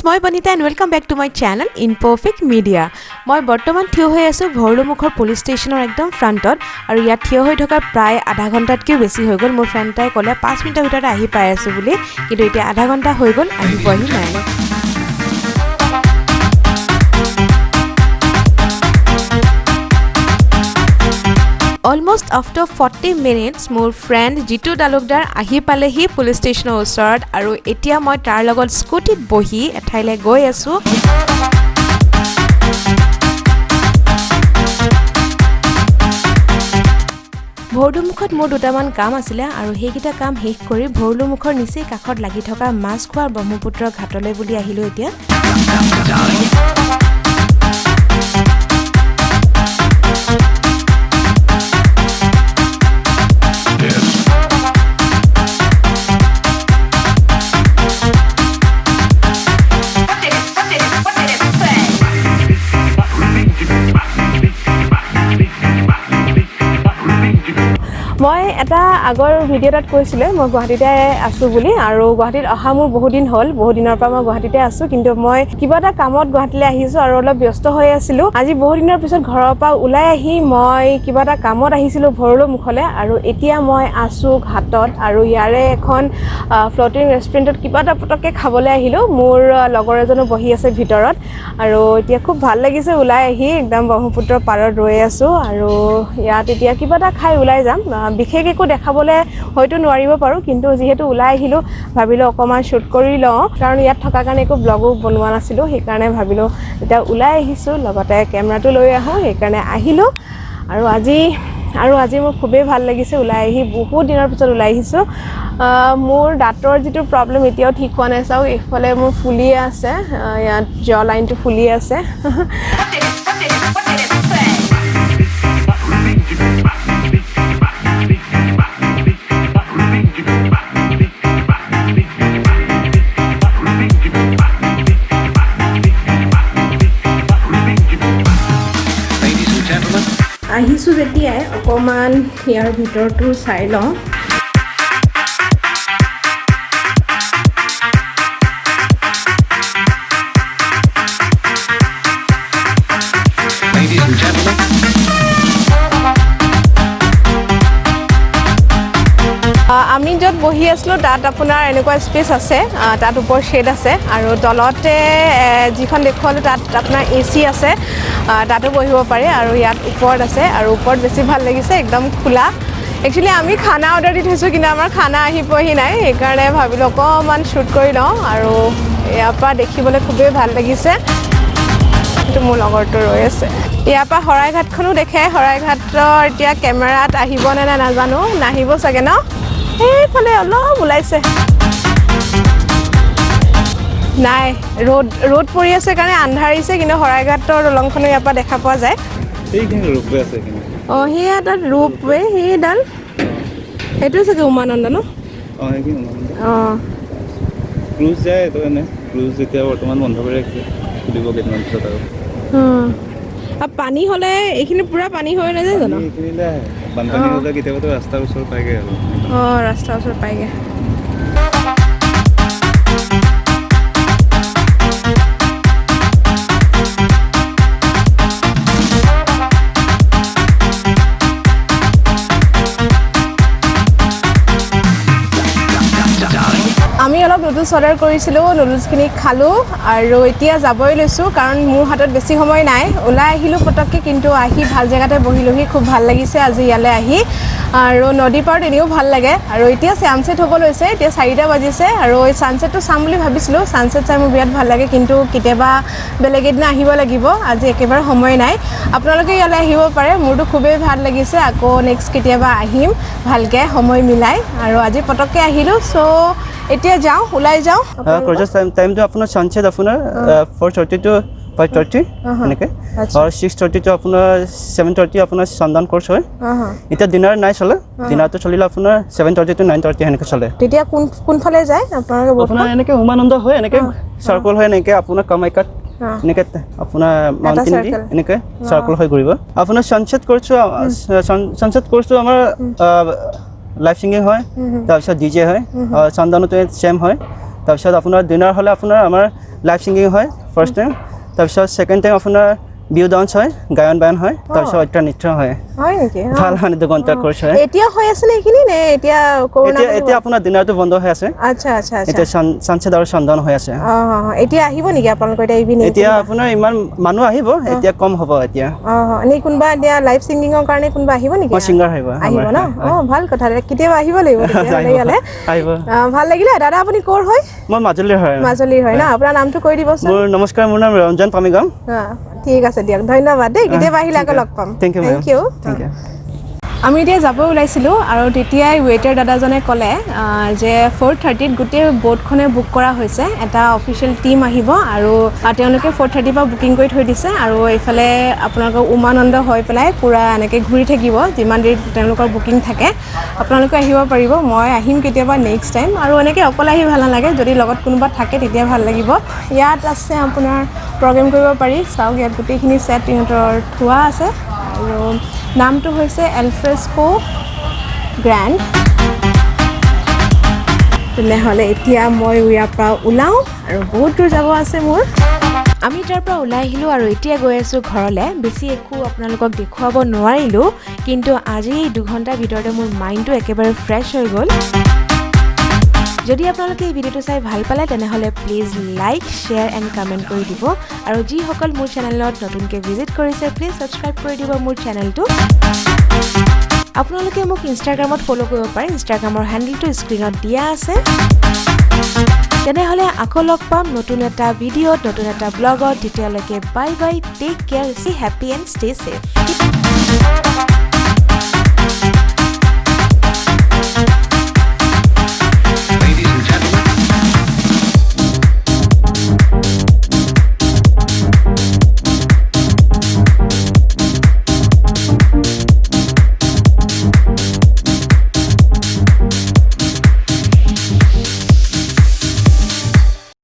মই বনিতা and welcome back to my channel Imperfect Media. মই বৰ্তমান থিয় হৈ আছোঁ ভৰলুমুখৰ পুলিচ ষ্টেচনৰ একদম ফ্ৰণ্টত আৰু ইয়াত থিয় হৈ থকা প্ৰায় আধা ঘণ্টাতকৈও বেছি হৈ গ'ল। মোৰ ফ্ৰেণ্ড এটাই ক'লে 5 মিনিটৰ ভিতৰত আহি পাই আছোঁ বুলি, কিন্তু এতিয়া আধা ঘণ্টা হৈ গ'ল, আহি পোৱাহি নাই। অলমষ্ট আফটাৰ 40 মিনিটছ মোৰ ফ্ৰেণ্ড জিতু তালুকদাৰ আহি পালেহি পুলিচ ষ্টেচনৰ ওচৰত আৰু এতিয়া মই তাৰ লগত স্কুটিত বহি এঠাইলৈ গৈ আছোঁ। ভৰলুমুখত মোৰ দুটামান কাম আছিলে আৰু সেইকেইটা কাম শেষ কৰি ভৰলুমুখৰ নিচেই কাষত লাগি থকা মাছখোৱাৰ ব্ৰহ্মপুত্ৰ ঘাটলৈ বুলি আহিলোঁ এতিয়া। What did it say? মই এটা আগৰ ভিডিঅ' এটাত কৈছিলে মই গুৱাহাটীতে আছোঁ বুলি আৰু গুৱাহাটীত অহা মোৰ বহুত দিন হ'ল। বহুত দিনৰ পৰা মই গুৱাহাটীতে আছোঁ, কিন্তু মই কিবা এটা কামত গুৱাহাটীলৈ আহিছোঁ আৰু অলপ ব্যস্ত হৈ আছিলোঁ। আজি বহুত দিনৰ পিছত ঘৰৰ পৰা ওলাই আহি মই কিবা এটা কামত আহিছিলোঁ ভৰলুমুখলৈ আৰু এতিয়া মই আছোঁ ঘাটত আৰু ইয়াৰে এখন ফ্ল'টিং ৰেষ্টুৰেণ্টত কিবা এটা পটককৈ খাবলৈ আহিলোঁ। মোৰ লগৰ এজনো বহি আছে ভিতৰত আৰু এতিয়া খুব ভাল লাগিছে ওলাই আহি একদম ব্ৰহ্মপুত্ৰৰ পাৰত ৰৈ আছোঁ আৰু ইয়াত এতিয়া কিবা এটা খাই ওলাই যাম। বিশেষ একো দেখাবলৈ হয়তো নোৱাৰিব পাৰোঁ, কিন্তু যিহেতু ওলাই আহিলোঁ, ভাবিলোঁ অকণমান শ্বুট কৰি লওঁ, কাৰণ ইয়াত থকাৰ কাৰণে একো ব্লগো বনোৱা নাছিলোঁ। সেইকাৰণে ভাবিলোঁ এতিয়া ওলাই আহিছোঁ, লগতে কেমেৰাটো লৈ আহোঁ, সেইকাৰণে আহিলোঁ। আৰু আজি মোৰ খুবেই ভাল লাগিছে ওলাই আহি। বহুত দিনৰ পিছত ওলাই আহিছোঁ। মোৰ দাঁতৰ যিটো প্ৰব্লেম এতিয়াও ঠিক হোৱা নাই। চাওক, এইফালে মোৰ ফুলিয়ে আছে, ইয়াত জ লাইনটো ফুলি আছে। What did it say? Ladies and gentlemen. আহিছোঁ যেতিয়াই অকণমান ইয়াৰ ভিতৰটো চাই লওঁ। Ladies and gentlemen. আমি য'ত বহি আছিলোঁ তাত আপোনাৰ এনেকুৱা স্পেচ আছে, তাত ওপৰ শ্বেড আছে আৰু তলতে যিখন দেখুৱালোঁ তাত আপোনাৰ এ চি আছে, তাতো বহিব পাৰে আৰু ইয়াত ওপৰত আছে আৰু ওপৰত বেছি ভাল লাগিছে, একদম খোলা। একচুৱেলি আমি খানা অৰ্ডাৰ দি থৈছোঁ, কিন্তু আমাৰ খানা আহি পোৱাহি নাই। সেইকাৰণে ভাবিলোঁ অকণমান শ্বুট কৰি লওঁ আৰু ইয়াৰ পৰা দেখিবলৈ খুবেই ভাল লাগিছে। এইটো মোৰ লগৰটো ৰৈ আছে। ইয়াৰ পৰা শৰাইঘাটখনো দেখে। শৰাইঘাটৰ এতিয়া কেমেৰাত আহিব নে নাই নাজানো, নাহিব চাগে ন? সেইফালে অলপ ওলাইছে। নাই, ৰ'দ পৰি আছে কাৰণে আন্ধাৰ আহিছে, কিন্তু শৰাইঘাটৰ দলংখনো ইয়াৰ পৰা দেখা পোৱা যায়। এইখিনি ৰোপৱে আছে এইখিনি। অঁ, সেয়া তাত ৰোপৱে, সেইডাল, সেইটোৱে চাগে উমানন্দ ন? অঁ, সেইখিনি উমানন্দ। ক্ৰুজ যায় এইটো। এনে ক্ৰুজ এতিয়া বৰ্তমান বন্ধ কৰি ৰাখিছে, খুলিব কেইদিনমান পিছত আৰু। আৰু পানী হ'লে এইখিনি পূৰা পানী হৈ নাযায় জানো? পানী এইখিনিলে আহে। বানপানী হ'লে কেতিয়াবাতো ৰাস্তাৰ ওচৰ পায়গৈ আৰু। অঁ, ৰাস্তাৰ ওচৰত পায়গৈ। আমি অলপ নুডলছ অৰ্ডাৰ কৰিছিলোঁ, নুডলছখিনি খালোঁ আৰু এতিয়া যাবই লৈছোঁ, কাৰণ মোৰ হাতত বেছি সময় নাই। ওলাই আহিলোঁ পটককৈ, কিন্তু আহি ভাল জেগাতে বহিলোহি। খুব ভাল লাগিছে আজি ইয়ালৈ আহি আৰু নদী পাৰত এনেও ভাল লাগে। আৰু এতিয়া ছানছেট হ'ব লৈছে, এতিয়া 4টা বাজিছে আৰু এই ছানছেটটো চাম বুলি ভাবিছিলোঁ। ছানছেট চাই মোৰ বিৰাট ভাল লাগে, কিন্তু কেতিয়াবা বেলেগ এদিনা আহিব লাগিব, আজি একেবাৰে সময় নাই। আপোনালোকে ইয়ালৈ আহিব পাৰে, মোৰতো খুবেই ভাল লাগিছে। আকৌ নেক্সট কেতিয়াবা আহিম ভালকৈ সময় মিলাই আৰু আজি পটককৈ আহিলোঁ। চ' এতিয়া যাওঁ, ওলাই যাওঁ। ক্ৰছৰ টাইমটো আপোনাৰ ছানছেট আপোনাৰ 4:30 টু 5:30 এনেকৈ আৰু 6:30 টু আপোনাৰ 7:30 আপোনাৰ ছানডাউন কৰ্চ হয়। এতিয়া ডিনাৰ নাই চলে, ডিনাৰটো চলিলে আপোনাৰ 7:30 টু 9:30 সেনেকৈ চলে। তেতিয়া কোনফালে যায় আপোনালোকে আপোনাৰ ব'টখন? এনেকৈ উমানন্দ হয়, এনেকৈ চাৰ্কল হয়, এনেকৈ আপোনাৰ কামাখ্যাত এনেকৈ আপোনাৰ মাউণ্টেইন দি circle। এনেকৈ চাৰ্কল হৈ ঘূৰিব। আপোনাৰ ছানছেট কৰ্চটো আমাৰ লাইভ ছিংগিং হয়, তাৰপিছত ডি জে হয়, ছানডাউনতো ছেম হয়। তাৰপিছত আপোনাৰ ডিনাৰ হ'লে আপোনাৰ আমাৰ লাইভ ছিংগিং হয় ফাৰ্ষ্ট টাইম। তাৰপিছত ছেকেণ্ড টাইম আপোনাৰ বিহু ডান্স হয়, গায়ন বায়ন হয়, তাৰপিছত সত্ৰীয়া নৃত্য হয়। হয় নেকি? ভাল, মানে 2 ঘণ্টা কোৰ্চ হয়। এতিয়া হৈ আছে নে এইখিনি, নে এতিয়া কৰোণা? এতিয়া এতিয়া আপোনাৰ ডিনাৰটো বন্ধ হৈ আছে। আচ্ছা আচ্ছা আচ্ছা এতিয়া ছানছেট আৰু ছানডাউন হৈ আছে। অঁ, এতিয়া আহিব নেকি আপোনালোকৰ এতিয়া ইভিনিং? এতিয়া আপোনাৰ ইমান মানুহ আহিব, এতিয়া কম হ'ব এতিয়া। অঁ, এনেই কোনোবা এতিয়া লাইভ ছিংগিঙৰ কাৰণে কোনোবা আহিব নেকি? অঁ, ছিংগাৰ আহিব আহিব আমাৰ, ন? হয়। অঁ, ভাল কথা, কেতিয়াবা আহিব লাগিব তেতিয়াহ'লে আহিব, ইয়ালে। আহিব। অঁ, ভাল লাগিলে। দাদা, আপুনি ক'ৰ হয়? মই মাজুলীৰ হয়। মাজুলীৰ হয় ন? আপোনাৰ নামটো কৈ দিবচোন। মোৰ, নমস্কাৰ, মোৰ নাম ৰঞ্জন পামিগাম। অঁ, ঠিক আছে দিয়ক, ধন্যবাদ দেই। কেতিয়াবা আহিলে আকৌ লগ পাম। Thank U. Thank U. Thank U. আমি এতিয়া যাব ওলাইছিলোঁ আৰু তেতিয়াই ৱেইটাৰ দাদাজনে ক'লে যে 4:30ত গোটেই ব'টখনে বুক কৰা হৈছে, এটা অফিচিয়েল টীম আহিব আৰু তেওঁলোকে 4:30ৰ পৰা বুকিং কৰি থৈ দিছে আৰু এইফালে আপোনালোকৰ উমানন্দ হৈ পেলাই পূৰা এনেকৈ ঘূৰি থাকিব যিমান দেৰি তেওঁলোকৰ বুকিং থাকে। আপোনালোকে আহিব পাৰিব। মই আহিম কেতিয়াবা নেক্সট টাইম। আৰু এনেকৈ অকলে আহি ভাল নালাগে, যদি লগত কোনোবা থাকে তেতিয়া ভাল লাগিব। ইয়াত আছে আপোনাৰ প্ৰগ্ৰেম কৰিব পাৰি। চাওক, ইয়াত গোটেইখিনি ছেট ইহঁতৰ থোৱা আছে আৰু নামটো হৈছে এলফ্ৰেস্কো গ্ৰেণ্ড। তেনেহ'লে এতিয়া মই ইয়াৰ পৰা ওলাওঁ আৰু বহুত দূৰ যাব আছে মোৰ। আমি তাৰ পৰা ওলাই আহিলোঁ আৰু এতিয়া গৈ আছোঁ ঘৰলৈ। বেছি একো আপোনালোকক দেখুৱাব নোৱাৰিলোঁ, কিন্তু আজি এই 2 ঘণ্টাৰ ভিতৰতে মোৰ মাইণ্ডটো একেবাৰে ফ্ৰেছ হৈ গ'ল। যদি আপোনালোকে এই ভিডিঅ'টো চাই ভাল পালে, তেনেহ'লে please like, share and comment কৰি দিব আৰু যিসকল মোৰ চেনেলত নতুনকৈ ভিজিট কৰিছে, প্লিজ ছাবস্ক্ৰাইব কৰি দিব মোৰ চেনেলটো। আপোনালোকে মোক ইনষ্টাগ্ৰামত ফ'ল' কৰিব পাৰে। ইনষ্টাগ্ৰামৰ হেণ্ডেলটো স্ক্ৰীণত দিয়া আছে। তেনেহ'লে আকৌ লগ পাম নতুন এটা ভিডিঅ'ত, নতুন এটা ব্লগত। তেতিয়ালৈকে bye bye, take care, stay happy and stay safe.